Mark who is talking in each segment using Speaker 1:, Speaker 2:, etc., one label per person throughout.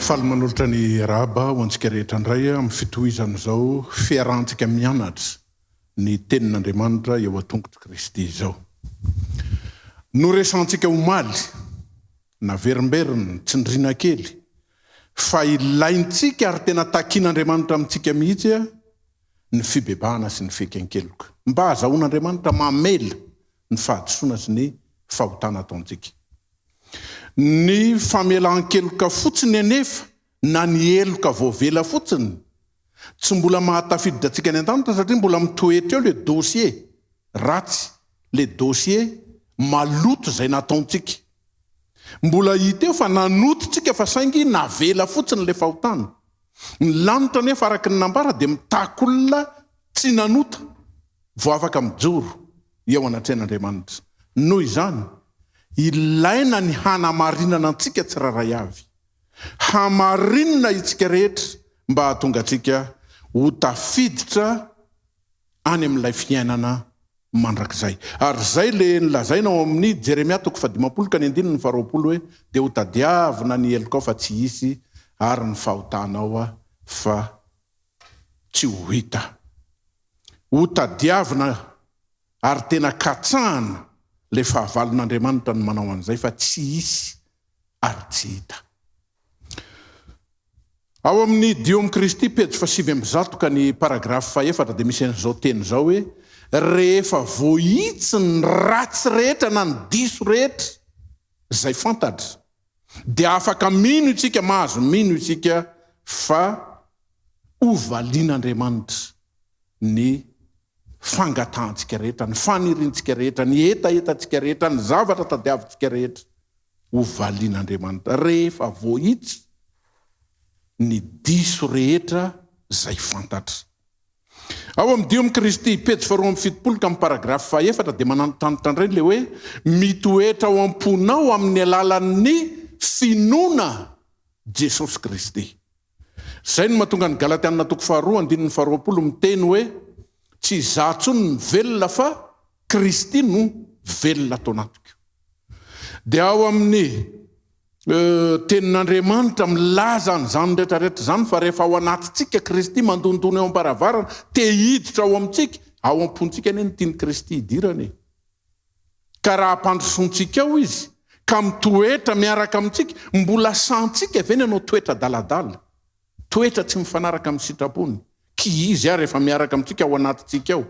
Speaker 1: Faly manolotra ny arahaba ho antsika rehetra indray amin'ny fitohizan'izao fiarahantsika mianatra ny Tenin'Andriamanitra eo an-tongotr'i Kristy izao. Noresahantsika omaly, naverimberina, tsindriana kely, fa ilaintsika ary tena takian'Andriamanitra amintsika mihitsy ny fibebahana sy ny fieken-keloka, mba hahazahoan'Andriamanitra mamela ny fahadisoana sy ny fahotana ataontsika. Ny famelan-keloka fotsiny anefa na ny heloka voavela fotsiny tsy mbola mahatafiditra antsika any an-danitra satria mbola mitoetra eo le dossier ratsy, le dossier maloto izay nataontsika. Mbola hita eo fa nanoto tsika fa saingy navela fotsiny le fahotana. Ny lanitra anefa araka ny nambara dia mitaky olona tsy nanota vao afaka mijoro eo anatrehan'Andriamanitra. Noho izany, ilaina ny hanamarinana antsika tsirairay avy. Hamarinina itsika rehetra mba hahatonga antsika ho tafiditra any amin'ilay fiainana mandrakizay. Ary izay le nolazaina ao amin'ny Jeremia toko fahadimampolo ka ny andininy faharoapolo hoe, Dia ho tadiavina ny helokao fa tsy hisy, ary ny fahotanao fa tsy ho hita. Ho tadiavina ary tena katsahana ilay fahavalon'Andriamanitra no manao an'izay fa tsy hisy ary tsy hita. Ao amin'ny Dio amin'i Kristy, pejy fahasivy ambizato ka ny paragrafy fahefatra dia misy an'izao teny izao hoe, Rehefa voahitsy ny ratsy rehetra na ny diso rehetra izay fantatra, dia afaka mino isika, mahazo mino isika fa hovalian'Andriamanitra ny fangatahantsika rehetra, ny faniriantsika rehetra, ny hetahetantsika rehetra, ny zavatra tadiavintsika rehetra, ho valian'Andriamanitra rehefa voahitsy ny diso rehetra izay fantatra. Ao amin'ny Dio amin'i Kristy, pejy faharoa amby fitopolo ka amin'ny paragrafy fahefatra dia manantitrantitra indray ilay hoe mitoetra ao am-ponao amin'ny alalan'ny finoana Jesosy Kristy. Izay no mahatonga ny Galatiana toko faharoa andininy faharoapolo miteny hoe, Tsy izaho intsony no velona fa Kristy no velona ato anatiko. Dia ao amin'ny Tenin'Andriamanitra milaza an'izany rehetra rehetra izany fa rehefa ao anatintsika Kristy mandondona eo am-baravarana, te hiditra ao amintsika, ao am-pontsika anie no tian'i Kristy hidirana e. Ka raha ampandrosoantsika ao Izy, ka mitoetra miaraka amintsika, mbola sahintsika ve ny hanao toetra adaladala, toetra tsy mifanaraka amin'ny sitrapony? Ki Izy ary efa miaraka amintsika ao anatintsika ao.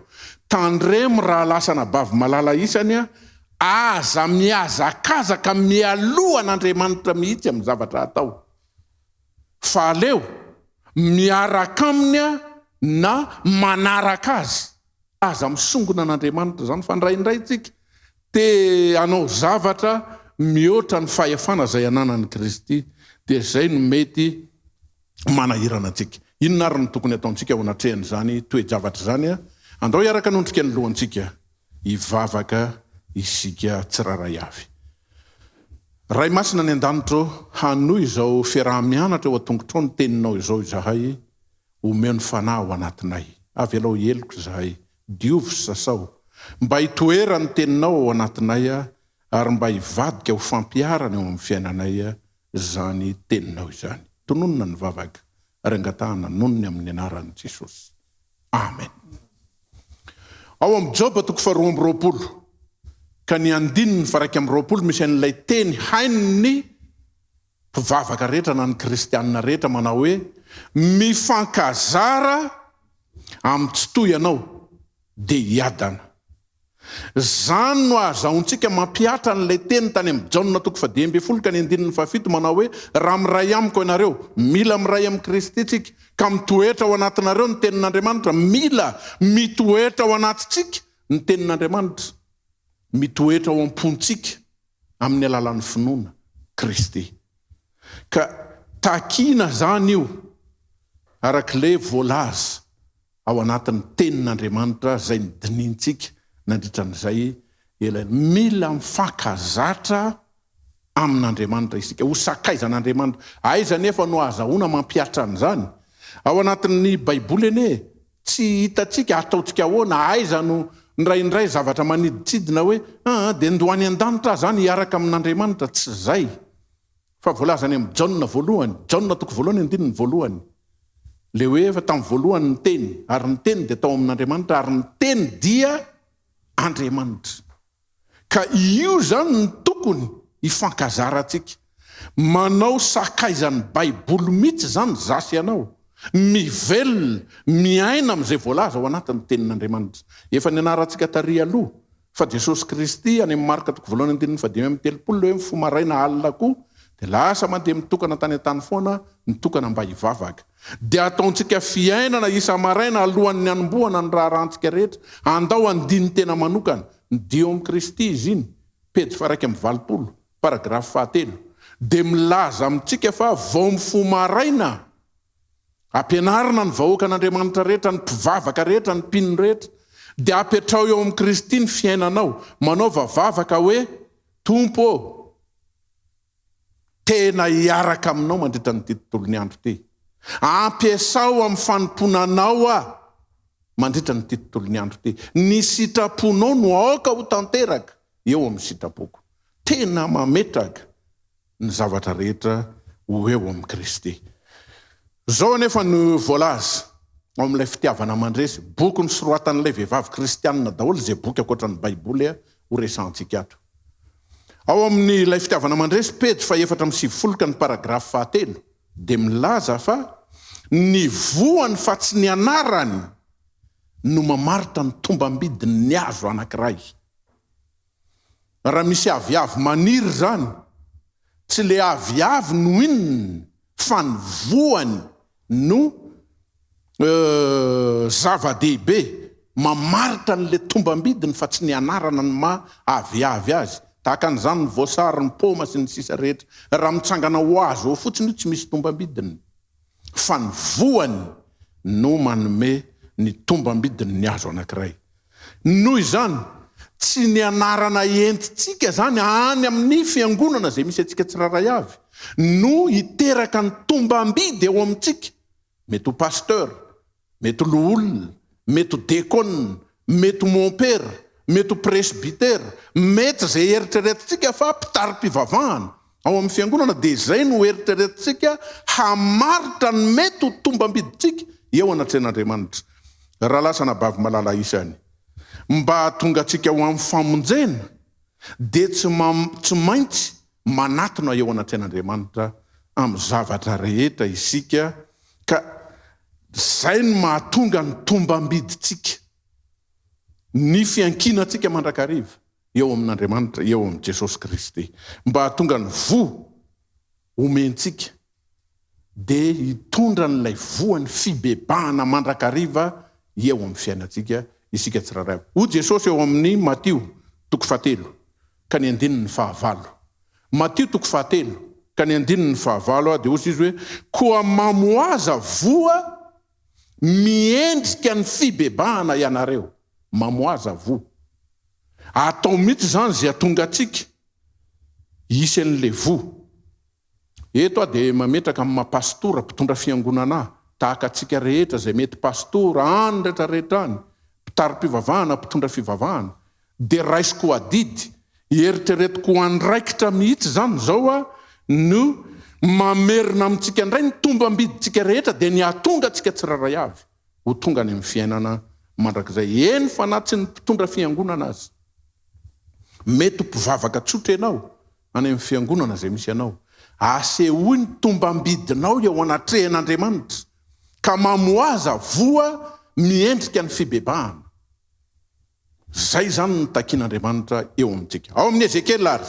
Speaker 1: Tandremo rahalahy sy anabavy malala isany a, aza mihazakazaka mialoha an'Andriamanitra mihitsy amin'ny zavatra atao. Fa aleo miaraka Aminy na manaraka Azy. Aza misongona an'Andriamanitra izany fa indraindray tsika te hanao zavatra mihoatra ny fahefana izay ananan'i Kristy dia izay no mety manahirana antsika. Inona ary no tokony hataontsika ao anatrehan'izany toe-javatra izany? Andao hiaraka hanondrika ny lohantsika hivavaka isika tsirairay avy. Ray Masina any an-danitra ô, hanohy izao fiaraha-mianatra eo an-tongotrao ny Teninao izao izahay, Omeo ny Fanahy ao anatinay. Avelao heloka izahay. Diovy sy sasao. Mba hitoeran'ny Teninao ao anatinay ary mba hivadika ho fampiharana eo amin'ny fiainanay izany Teninao izany. Tononina ny vavaka ary angatahana nonony amin'ny anaran'i Jesosy. Amen. Ao amin'ny Joba toko faharoa amby roapolo ka ny andininy faha-21 misy an'ilay teny hain'ny mpivavaka rehetra na ny kristianina rehetra manao hoe, Mifankazara amin'ny tsitoha ianao dia hiadana. Izany no ahazahoantsika mampihatra an'ilay teny tany amin'ny Jaona toko fahadimy ambin'ny folo ka ny andininy fahafito manao hoe, Raha miray amiko ianareo, mila miray amin'i Kristy tsika, ka mitoetra ao anatinareo ny tenin'Andriamanitra, mila mitoetra ao anatintsika ny tenin'Andriamanitra, mitoetra ao am-pontsika amin'ny alalan'ny finoana Kristy. Ka takiana izany io arak'ilay voalaza ao anatin'ny Tenin'Andriamanitra izay nodinihintsika nandritra an'izay ela ela. Mila mifankazatra amin'Andriamanitra isika, ho sakaizan'Andriamanitra. Aiza anefa no ahazahoana mampihatra an'izany? Ao anatin'ny Baiboly anie Tsy hitantsika, ataontsika ahoana, aiza no indraindray zavatra manidintsidina hoe, aa, dia ndoa any an-danitra aho izany hiaraka amin'Andriamanitra. Tsy izay. Fa voalaza any amin'ny Jaona voalohany, Jaona toko voalohany andininy voalohany, ilay hoe efa tamin'ny voalohany ny Teny, ary ny Teny dia tao amin'Andriamanitra, ary ny Teny dia Andriamanitra. Ka io izany no tokony hifankazarantsika. Manao sakaizan'ny Baiboly mihitsy izany za sy ianao. Mivelona, miaina amin'izay voalaza ao anatin'ny Tenin'Andriamanitra. Efa nianarantsika tary aloha fa Jesosy Kristy any amin'ny Marka toko voalohany andininy fahadimy amby telopolo ilay hoe mifoha maraina alina koa dia lasa mandeha mitokana tany an-tany foana nitokana mba hivavaka. Dia ataontsika fiainana isa-maraina alohan'ny hanombohana ny raharahantsika rehetra. Andao handini-tena manokana. Ny Dia eo amin'i Kristy izy iny, pejy faha-81, paragrafy fahatelo, dia milaza amintsika fa vao mifoha maraina, ampianarina ny vahoakan'Andriamanitra rehetra, ny mpivavaka rehetra, ny mpino rehetra, dia apetraho eo amin'i Kristy ny fiainanao. Manaova vavaka hoe, Tompo ô, tena hiaraka aminao mandritra an'ity tontolon'ny andro ity. Ampiasao amin'ny fanompoana anao aho mandritra an'ity tontolon'ny andro ity. Ny sitraponao no aoka ho tanteraka eo amin'ny sitrapoko. Tena mametraka ny zavatra rehetra ho eo amin'i Kristy. Izao anefa no voalaza ao amin'ilay Fitiavana Mandresy, boky nosoratan'ilay vehivavy kristianina daholo izay boky ankoatra ny Baiboly horesahantsika ato. Ao amin'ny Ilay Fitiavana Mandresy, pejy fahefatra amby sivifolo ka ny paragrafy fahatelo, dia milaza fa ny voany fa tsy ny anarany no mamaritra ny tombam-bidin'ny hazo anankiray. Raha misy aviavy maniry izany, tsy ilay aviavy no inona fa ny voany no zava-dehibe mamaritra an'ilay tombam-bidiny fa tsy ny anarana ny maha aviavy azy. Tahaka an'izany ny voasary, ny paoma sy ny sisa rehetra. Raha mitsangana ho azy eo fotsiny io tsy misy tombam-bidiny fa ny voany no manome ny tombam-bidiny ny hazo anankiray. Noho izany, tsy ny anarana entintsika izany any amin'ny fiangonana izay misy antsika tsirairay avy no hiteraka ny tombam-bidy eo amintsika, mety ho pasteur, mety ho loholona, mety ho dekona, mety ho mompera, mety ho presbytera, mety izay eritreretintsika fa mpitari-pivavahana ao amin'ny fiangonana dia izay no eritreretintsika hamaritra ny mety ho tombam-bidintsika eo anatrehan'Andriamanitra. Rahalahy sy anabavy malala isany, mba hahatonga antsika ho amin'ny famonjena dia tsy tsy maintsy manatona eo anatrehan'Andriamanitra amin'ny zavatra rehetra isika ka izay no mahatonga ny tombam-bidintsika, ny fiankinantsika mandrakariva eo amin'Andriamanitra, eo amin'i Jesosy Kristy. Mba hahatonga ny voa omentsika dia hitondra an'ilay voan'ny fibebahana mandrakariva eo amin'ny fiainantsika isika tsirairay avy. Hoy Jesosy ao amin'ny Matio toko fahatelo ka ny andininy fahavalo. Matio toko fahatelo ka ny andininy fahavalo dia hoy Izy hoe, Koa mamoaza voa miendrika ny fibebahana ianareo. Mamoaza voa. Atao mihitsy izany izay hahatonga antsika hisy an'ilay voa. Eto aho dia mametraka amin'ny maha pastora, mpitondra fiangonana ahy, tahaka antsika rehetra izay mety pastora any rehetra rehetra any, mpitari-pivavahana, mpitondra fivavahana, dia raisiko ho adidy, eritreretiko ho andraikitra mihitsy izany izao aho no mamerina amintsika indray ny tombam-bidintsika rehetra dia ny hahatonga antsika tsirairay avy ho tonga any amin'ny fiainana mandrakizay, eny fa na tsy ny mpitondra fiangonana aza. Mety ho mpivavaka tsotra ianao any amin'ny fiangonana izay misy anao. Asehoy ny tombam-bidinao eo anatrehan'Andriamanitra, ka mamoaza voa miendrika ny fibebahana. Izay izany no takin'Andriamanitra eo amintsika. Ao amin'ny Ezekiela àry,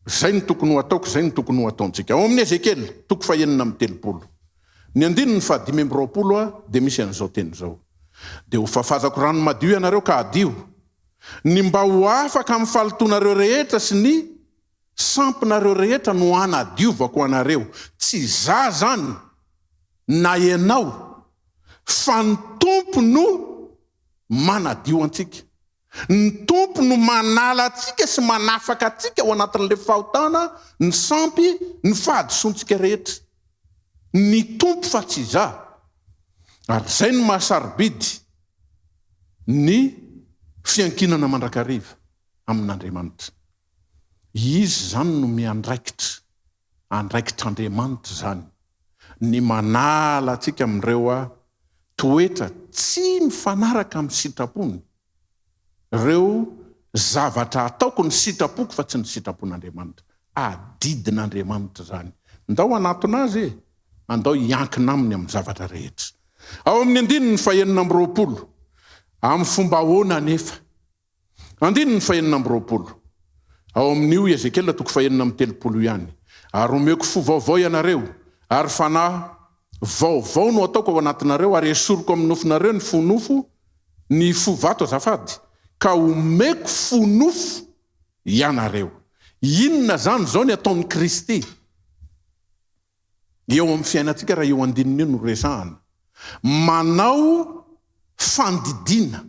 Speaker 1: izay no tokony ho ataoko, izay no tokony ho ataontsika. Ao amin'ny Ezekiela, toko fahenina amby telopolo, ny andininy fahadimy amby roapolo dia misy an'izao teny izao, Dia hofafazako rano madio ianareo ka hadio, ny mba ho afaka amin'ny fahalotoanareo rehetra sy ny sampinareo rehetra no hanadiovako anareo. Tsy izaho izany na ianao, fa ny Tompo no manadio antsika. Ny Tompo no manala antsika sy manafaka antsika ao anatin'ilay fahotana, ny sampy, ny fahadisoantsika rehetra. Ny Tompo fa tsy izaho. Ary izay no maha-sarobidy ny fiankinana mandrakariva amin'Andriamanitra. Izy izany no miandraikitra. Andraikitr'Andriamanitra izany ny manala antsika amin'ireo toetra tsy mifanaraka amin'ny sitrapony, ireo zavatra ataoko ny sitrapoko fa tsy ny sitrapon'Andriamanitra. Adidin'Andriamanitra izany. Ndao hanatona Azy e! Andao hiankina Aminy amin'ny zavatra rehetra. Ao amin'ny andininy fahenina amby 20, amin'ny fomba ahoana anefa? Andininy fahenina amby 20, ao amin'io Ezekiela toko fahenina amby 30 ihany, Ary homeko fo vaovao ianareo, ary fanahy vaovao no hataoko ao anatinareo, ary hesoriko amin'ny nofonareo ny fo nofo, ny fo vato azafady, ka homeko fo nofo ianareo. Inona izany izao ny ataon'i Kristy eo amin'ny fiainantsika raha io andininy io no resahana? Manao fandidiana.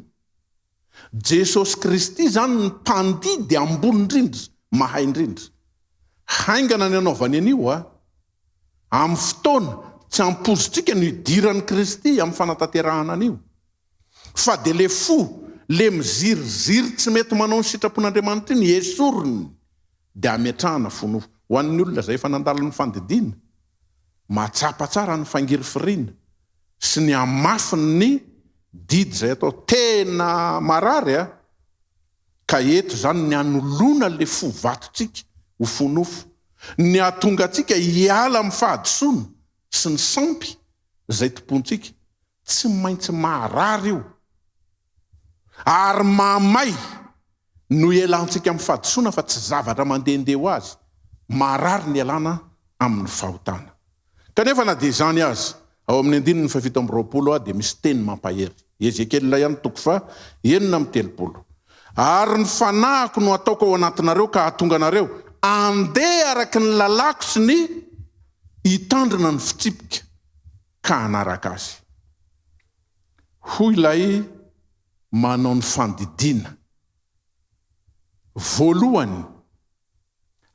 Speaker 1: Jesosy Kristy izany ny mpandidy ambony indrindra, mahay indrindra. Haingana ny anaovany an'io a! Amin'ny fotoana tsy ampoizintsika no idiran'i Kristy amin'ny fanatanterahana an'io. Fa dia le fo, le miziriziry tsy mety manao ny sitrapon'Andriamanitra iny, esoriny dia ametrahana fo nofo. Ho an'ny olona izay efa nandalo ny fandidiana, mahatsapa tsara ny fangirifiriana sy ny hamafin'ny didy izay atao. Tena marary a! Ka eto izany ny hanoloana ilay fo vatontsika ho fo nofo, ny hahatonga antsika hiala amin'ny fahadisoana sy ny sampy izay tompointsika. Tsy maintsy maharary io. Ary mahamay no ialantsika amin'ny fahadisoana fa tsy zavatra mandehandeha ho azy. Maharary ny ialana amin'ny fahotana. Kanefa na dia izany aza, ao amin'ny andininy fahafito amby 20 dia misy teny mampahery. Ezekiela ihany toko faha 36. Ary ny fanahiko no hataoko ao anatinareo ka hahatonga anareo handeha araka ny lalàko sy ny hitandrina ny fitsipika ka hanaraka azy. Hoy ilay manao ny fandidiana. Voalohany,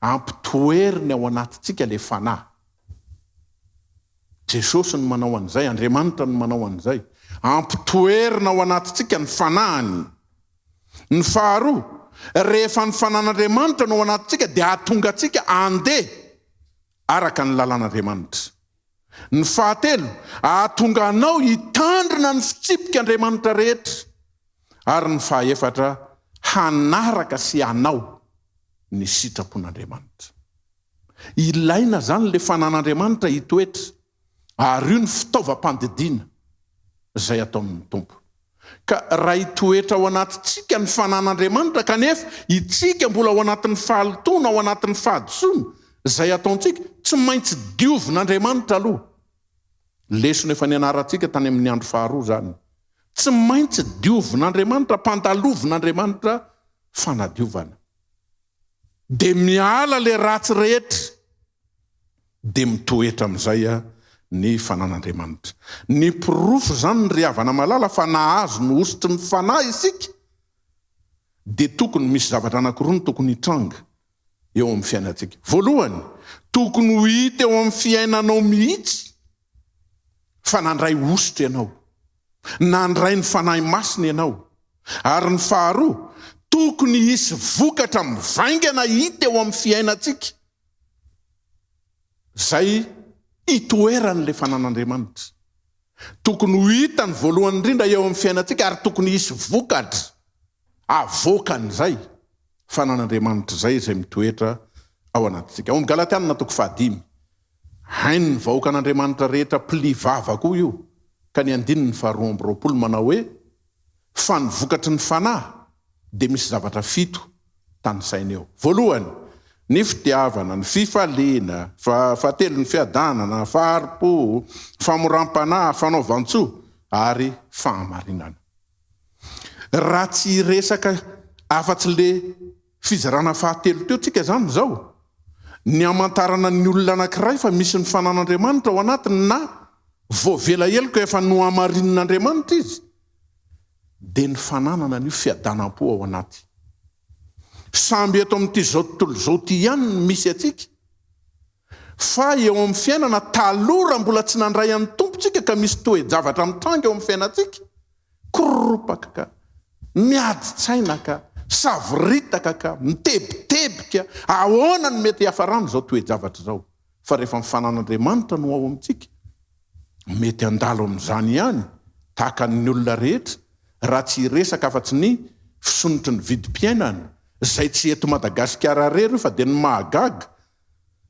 Speaker 1: ampitoeriny ao anatintsika ilay Fanahy. Jesosy no manao an'izay, Andriamanitra no manao an'izay. Ampitoerina ao anatintsika ny Fanahiny. Ny faharoa, rehefa ny Fanan'Andriamanitra no ao anatintsika dia hahatonga antsika handeha araka ny lalàn'Andriamanitra. Ny fahatelo, hahatonga anao hitandrina ny fitsipik'Andriamanitra rehetra. Ary ny fahaefatra, hanaraka sy hanao ny sitrapon'Andriamanitra. Ilaina izany ilay fanan'Andriamanitra hitoetra, ary io ny fitaovam-pandidiana izay ataon'ny Tompo. Ka raha hitoetra ao anatintsika ny fanan'Andriamanitra kanefa itsika mbola ao anatin'ny fahalotoana, ao anatin'ny fahadisoana izay ataontsika, tsy maintsy diovin'Andriamanitra aloha. Lesona efa nianarantsika tany amin'ny andro faharoa izany. Tsy maintsy diovin'Andriamanitra, ampandalovin'Andriamanitra fanadiovana. Dia miala ilay ratsy rehetra. Dia mitoetra amin'izay ny fanan'Andriamanitra. Ny porofo izany ry havana malala fa nahazo ny hosotry ny Fanahy isika dia tokony misy zavatra anankiroa no tokony hitranga eo amin'ny fiainantsika. Voalohany, tokony ho hita eo amin'ny fiainanao mihitsy fa nandray hosotra ianao, nandray ny Fanahy Masina ianao. Ary ny faharoa, tokony hisy vokatra mivaingana hita eo amin'ny fiainantsika izay itoeran'ilay fanan'Andriamanitra. Tokony ho hita ny voalohany indrindra eo amin'ny fiainantsika ary tokony hisy vokatra avoakan'izay fanan'Andriamanitra izay izay mitoetra ao anatintsika. Ao amin'ny Galatianina toko fahadimy, hain'ny vahoakan'Andriamanitra rehetra pli vava koa io, ka ny andininy faharoa amby 20 manao hoe, Fa ny vokatry ny Fanahy dia misy zavatra fito tanisaina eo. Voalohany, ny fitiavana, ny fifaliana, fahatelo, ny fiadanana, fahari-po, famoram-panahy, fanaovan-tsoa, ary fahamarinana. Raha tsy hiresaka afa-tsy le fizarana fahatelo teo tsika izany izao, ny hamantarana ny olona anankiray fa misy ny fanan'Andriamanitra ao anatiny na voavela heloka efa nohamarinin'Andriamanitra izy, dia ny fananana an'io fiadanam-po ao anaty. Samby eto amin'ity izao tontolo izao ity ihany no misy antsika, fa eo amin'ny fiainana taloha raha mbola tsy nandray an'ny Tompo tsika ka misy toe-javatra mitranga eo amin'ny fiainantsika, koropaka ka, miady tsaina ka, savoritaka ka, mitebitebika, ahoana no mety hiafaran'izao toe-javatra izao? Fa rehefa ny fanan'Andriamanitra no ao amintsika, mety handalo amin'izany ihany, tahaka ny olona rehetra, raha tsy hiresaka afa-tsy ny fisondrotry ny vidim-piainana, izay tsy eto Madagasikara irery io fa dia ny mahagaga,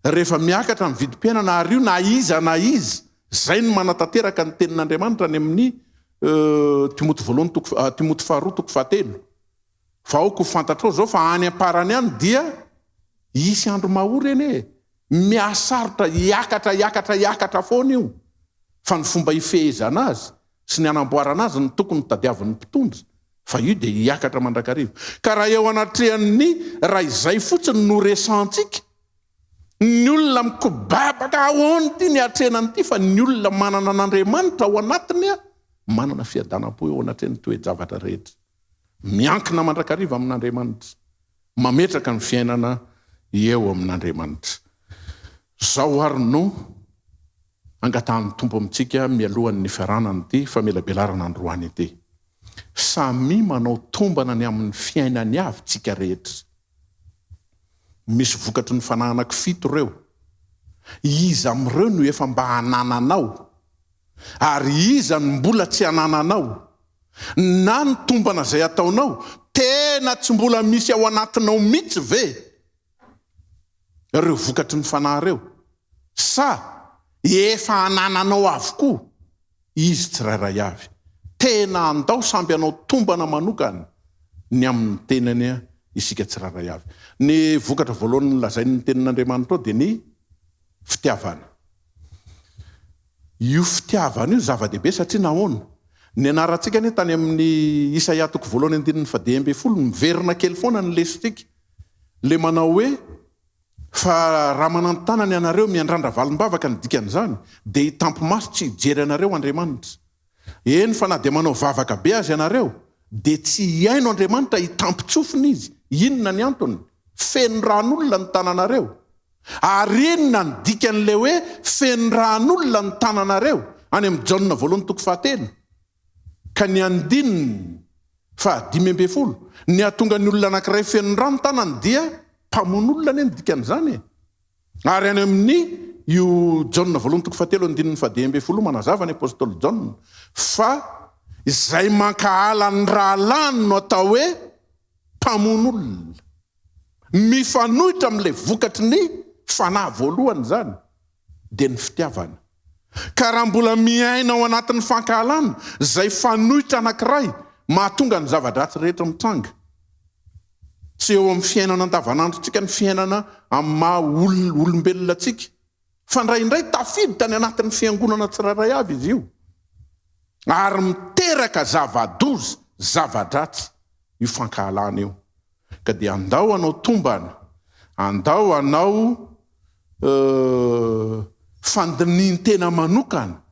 Speaker 1: rehefa miakatra ny vidim-piainana ary io na iza na iza, izay no manatanteraka ny tenin'Andriamanitra any amin'ny Timoty voalohany toko, Timoty faharoa toko fahatelo. Fa aoka ho fantatrao izao fa any am-parany any dia hisy andro mahory anie e! Mihasarotra hiakatra hiakatra hiakatra foana io fa ny fomba hifehezana azy sy ny hanamboarana azy no tokony tadiavin'ny mpitondra fa io dia hiakatra mandrakariva. Ka raha eo anatrehan'ny raha izay fotsiny no resantsika, ny olona mikobabaka ahoana ity ny hatrehana an'ity fa ny olona manana an'Andriamanitra ao anatiny manana fiadanam-po eo anatrehan'ny toe-javatra rehetra. Miankina mandrakariva amin'Andriamanitra. Mametraka ny fiainana eo amin'Andriamanitra. Izao ary no angatahan'ny Tompo amintsika mialohan'ny nifaranan'ity famelabelarana androany ity. Samia manao tombana ny amin'ny fiainany avy tsika rehetra. Misy vokatry ny fanahy anankifito ireo. Iza amin'ireo no efa mba anananao? Ary iza no mbola tsy anananao? Na ny tombana izay ataonao, tena tsy mbola misy ao anatinao mihitsy ve ireo vokatry ny fanahy ireo? Sa efa anananao avokoa izy tsirairay avy? Tena andao samby hanao tombana manokana ny amin'ny tenany isika tsirairay avy. Ny vokatra voalohany nolazain'ny Tenin'Andriamanitra ao dia ny fitiavana. Io fitiavana io zava-dehibe satria nahoana? Nianarantsika anie tany amin'ny Isaia toko voalohany andininy fahadimy ambinifolo, miverina kely foana ny lesontsika, le manao hoe fa raha manantanana ianareo miandrandra valim-bavaka ny dikan'izany dia hitampi-maso tsy hijery anareo Andriamanitra. Eny fa na dia manao vavaka be aza ianareo dia tsy hihaino Andriamanitra hitampi-tsofina Izy. Inona ny antony? Feno ran'olona ny tananareo. Ary inona ny dikan'ilay hoe feno ràn'olona ny tananareo? Any amin'ny Jaona voalohany toko fahatelo ka ny andininy faha-15, ny hahatonga ny olona anankiray feno rà ny tanany dia mpamono olona anie ny dikan'izany e! Ary any amin'ny io Jaona voalohany toko fahatelo andininy faha-15 manazava ny apostoly Jaona fa izay mankahala ny rahalahiny no atao hoe mpamono olona. Mifanohitra amin'ilay vokatry ny fanahy voalohany izany, dia ny fitiavana. Ka raha mbola miaina ao anatin'ny fankahalana, izay fanoitra anankiray mahatonga ny zava-dratsy rehetra mitranga, tsy eo amin'ny fiainana andavanandrontsika ny fiainana amin'ny maha olombelona antsika, fa indraindray tafiditra any anatin'ny fiangonana tsirairay avy izy io, ary miteraka zava-doza, zava-dratsy io fankahalana io. Ka dia andao hanao tombana, andao hanao fandinihin-tena manokana,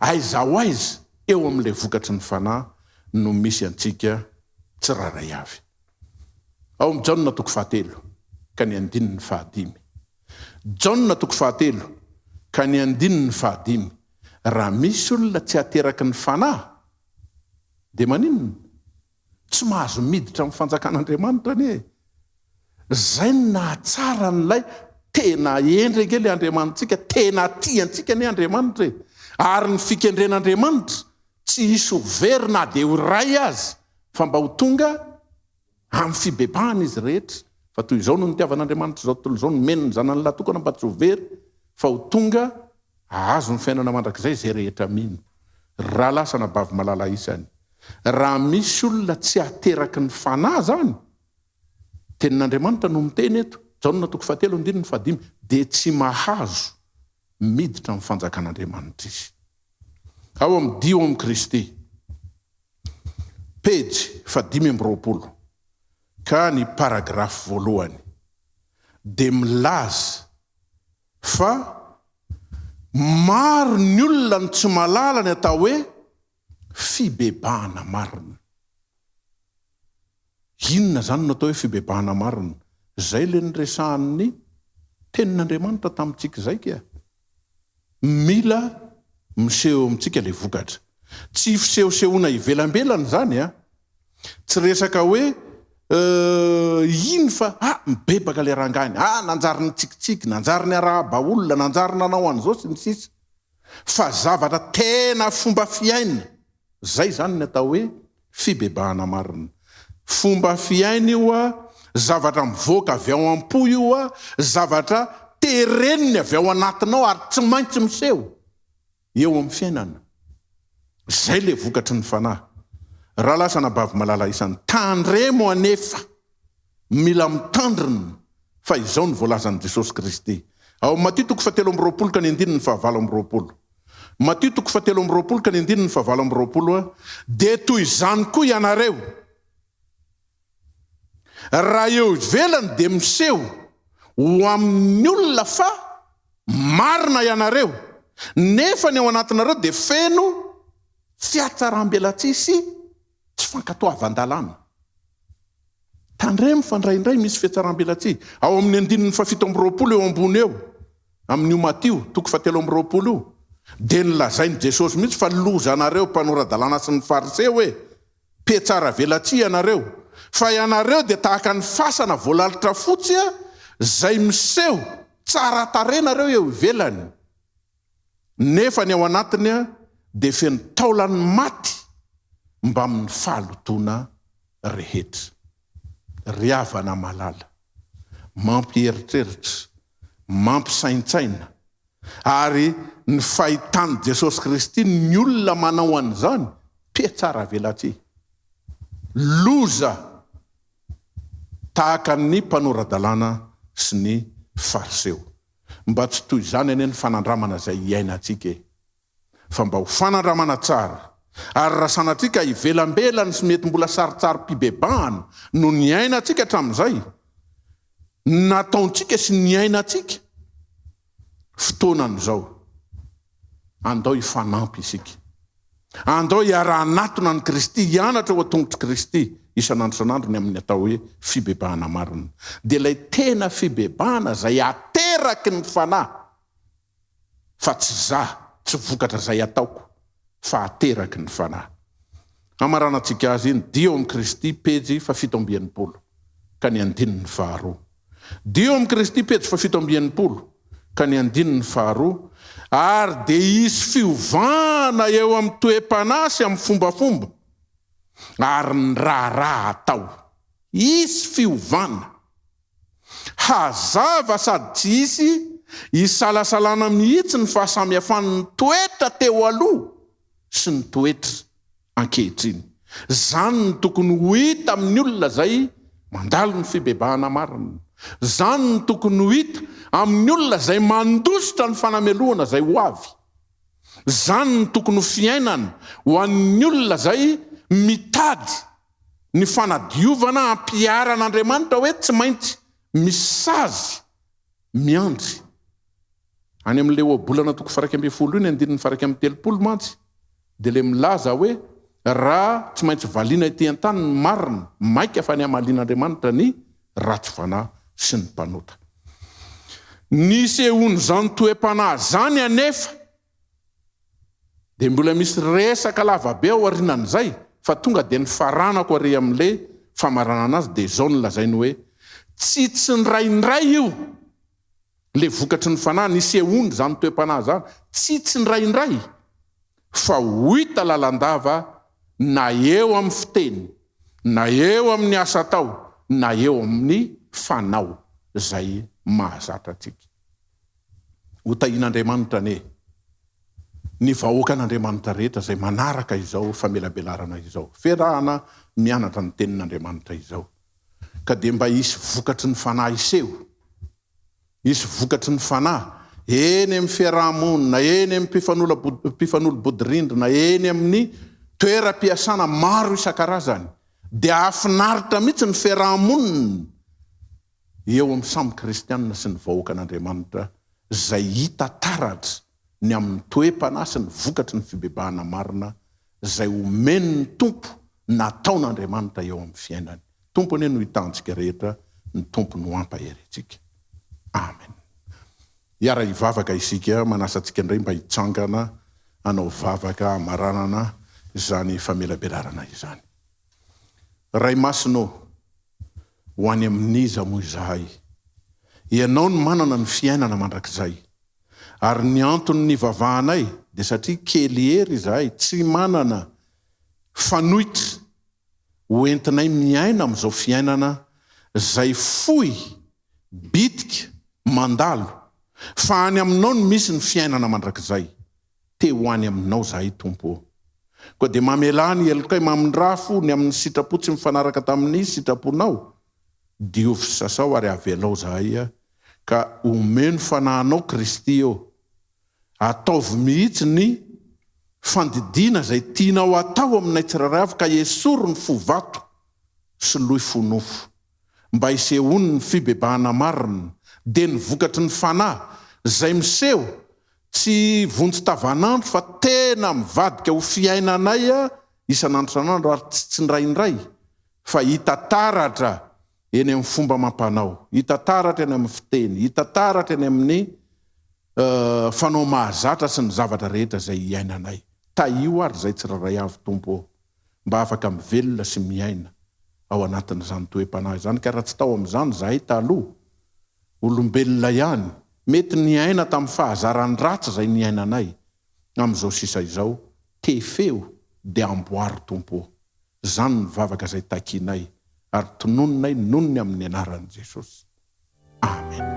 Speaker 1: aiza ho aiza eo amin'ilay vokatry ny Fanahy no misy antsika tsirairay avy. Ao amin'ny Jaona toko fahatelo ka ny andininy fahadimy. Jaona toko fahatelo ka ny andininy fahadimy, Raha misy olona tsy ateraky ny Fanahy, dia maninona? Tsy mahazo miditra amin'ny fanjakan'Andriamanitra anie e! Izay no nahatsara an'ilay tena hendry ange ilay Andriamanitsika, tena tia antsika anie Andriamanitra e! Ary ny fikendren'Andriamanitra, tsy hisy ho very na dia ho iray aza, fa mba ho tonga amin'ny fibebahana izy rehetra. Fa toy izao no nitiavan'Andriamanitra izao tontolo izao, nomeny ny Zanany lahy tokana mba tsy ho very, fa ho tonga hahazo ny fiainana mandrakizay izay rehetra mino. Ry rahalahy sy anabavy malala isany, raha misy olona tsy ateraky ny Fanahy izany, Tenin'Andriamanitra no miteny eto, Jaona toko fahatelo andininy fahadimy, dia tsy mahazo miditra amin'ny fanjakan'Andriamanitra izy. Ao amin'ny Dio amin'i Kristy, pejy fahadimy amby 20 ka ny paragrafy voalohany, dia milaza fa maro ny olona no tsy mahalala ny atao hoe fibebahana marina. Inona izany no atao hoe fibebahana marina? Izay ilay niresahan'ny Tenin'Andriamanitra tamintsika izay kea. Mila miseho eo amintsika ilay vokatra. Tsy fisehosehoana ivelambelany izany an! Tsy resaka hoe. Iny fa ah mibebaka ilay rangahy iny, ah nanjary nitsikitsiky, nanjary niarahaba olona, nanjary nanao an'izao sy ny sisa. Fa zavatra tena fomba fiaina, zay izany ny atao hoe fibebahana marina. Fomba fiaina io a, zavatra mivoaka avy ao am-po io a, zavatra tereniny avy ao anatinao ary tsy maintsy miseho. Eo amin'ny fiainana. Izay ilay vokatry ny Fanahy. Rahalahy sy anabavy malala isany, tandremo anefa, mila mitandrina fa izao no voalazan'i Jesosy Kristy. Ao amin'ny Matio toko fahatelo amby 20 ka ny andininy fahavalo amby 20. Matio toko fahatelo amby 20 ka ny andininy fahavalo amby 20, Dia toy izany koa ianareo. Raha eo ivelany dia miseho ho amin'ny olona fa marina ianareo, nefa ny ao anatinareo dia feno fihatsaram-belatsihy sy tsy fankatoavan-dalàna. Tandremo fa indraindray misy fihatsaram-belatsihy. Ao amin'ny andininy fahafito amby 20 eo ambony eo, amin'io Matio toko fahatelo amby 20 io, dia nolazain'i Jesosy mihitsy fa lozanareo mpanora-dalàna sy ny Fariseo e! Mpihatsaravelatsihy ianareo, fa ianareo dia tahaka ny fasana voalalitra fotsy izay miseho tsara tarehy nareo eo ivelany, nefa ny ao anatiny dia feno taolan'ny maty mbamin'ny fahalotoana rehetra. Ry havana malala, mampieritreritra, mampisaintsaina, Ary ny fahitan'i Jesosy Kristy ny olona manao an'izany, mpihatsaravelatsihy. Loza tahaka ny mpanora-dalàna sy ny Fariseo. Mba tsy toy izany anie ny fanandramana izay iainantsika e! Fa mba ho fanandramana tsara. Ary raha sanatria ka ivelambelany sy mety mbola sarintsarim-pibebahana no niainantsika hatramin'izay, ny nataontsika sy niainantsika, fotoanany izao. Andao hifanampy isika. Andao hiara-hanatona an'i Kristy, hianatra eo an-tongotr'i Kristy isan'andro isan'andro ny amin'ny atao hoe fibebahana marina. Dia ilay tena fibebahana izay ateraky ny Fanahy, fa tsy za, tsy vokatra izay ataoko, fa ateraky ny Fanahy. Hamaranantsika azy ny Dia ao amin'i Kristy, pejy faha-67, ka ny andininy faharoa. Dia ao amin'i Kristy, pejy faha-67, ka ny andininy faharoa, Ary dia hisy fiovana eo amin'ny toe-panahy sy amin'ny fombafomba, ary ny raharaha atao. Hisy fiovana. Hazava sady tsy hisy hisalasalana mihitsy ny fahasamihafan'ny toetra teo aloha sy ny toetra ankehitriny. Izany no tokony ho hita amin'ny olona izay mandalo ny fibebahana marina. Izany no tokony ho hita amin'ny olona izay mandositra ny fanamelohana izay ho avy. Izany no tokony ho fiainana ho an'ny olona izay mitady ny fanadiovana ampiharan'Andriamanitra hoe tsy maintsy misy sazy miandry. Any amin'ilay ohabolana toko faha-11 io ny andininy faha-31 mantsy dia ilay milaza hoe raha tsy maintsy valiana ety an-tany ny marina, mainka fa ny hamalian'Andriamanitra ny ratsy fanahy sy ny mpanota. Nisehoan'izany toe-panahy izany anefa Dia mbola misy resaka lava be ao aorianan'izay fa tonga dia ny faranako ary amin'le famaranana azy dia izao no lazainy hoe tsy tsindraindray io le vokatry ny fanahy nisehoany izany toe-panahy izany tsy tsindraindray fa ho hita lalandava na eo amin'ny fiteny na eo amin'ny asa atao na eo amin'ny fanao izay mahazatra antsika. Ho tahian'Andriamanitra anie ny vahoakan'Andriamanitra rehetra izay manaraka izao famelabelarana izao, fiarahana mianatra ny Tenin'Andriamanitra izao. Ka dia mba hisy vokatry ny Fanahy hiseho, hisy vokatry ny Fanahy eny amin'ny fiaraha-monina, eny amin'ny mpifanolo-bodirindrina, eny amin'ny toeram-piasana maro isan-karazany. Dia hahafinaritra mihitsy ny fiaraha-monina. eo amin'ny samy kristianina sy ny vahoakan'Andriamanitra izay hita taratra ny amin'ny toe-panahy sy ny vokatry ny fibebahana marina izay omen'ny Tompo nataon'Andriamanitra eo amin'ny fiainany. Tompo anie no hitantsika rehetra, ny Tompo no hampahery antsika. Amen. Hiara-hivavaka isika, manasa antsika indray mba hitsangana hanao vavaka hamaranana izany famelabelarana izany. Ray Masina ô! Ho any amin'iza moa izahay? Ianao no manana ny fiainana mandrakizay. Ary ny antony nivavahanay dia satria kely hery izahay, tsy manana fanoitra ho entinay miaina amin'izao fiainana izay fohy, bitika, mandalo. Fa any aminao no misy ny fiainana mandrakizay. Te ho any aminao izahay Tompo ô. Koa dia mamelà ny helokay mamindrà fo ny amin'ny sitrapo tsy mifanaraka tamin'ny sitraponao. Diovy sy sasao ary avelao izahay ka omeo ny Fanahinao Kristy ô. Ataovy mihitsy ny fandidiana izay tianao atao aminay tsirairay avy ka esory ny fo vato, soloy fo nofo. Mba hisehoany ny fibebahana marina, dia ny vokatry ny Fanahy, izay miseho, tsy vonjy tavanandro fa tena mivadika ho fiainanay isan'andro isan'andro ary tsy tsindraindray fa hita taratra eny amin'ny fomba amam-panao, hita taratra eny amin'ny fiteny, hita taratra eny amin'ny fanao mahazatra sy ny zavatra rehetra izay iainanay. Tahio ary izay tsirairay avy Tompo ô, mba afaka mivelona sy miaina ao anatin'izany toe-panahy izany, ka raha tsy tao amin'izany izahay taloha, olombelona ihany, mety niaina tamin'ny fahazaran-dratsy izay niainanay, amin'izao sisa izao, tefeo dia amboaro Tompo ô. Izany ny vavaka izay takianay ary tononinay noho ny amin'ny anaran'i Jesosy. Amen.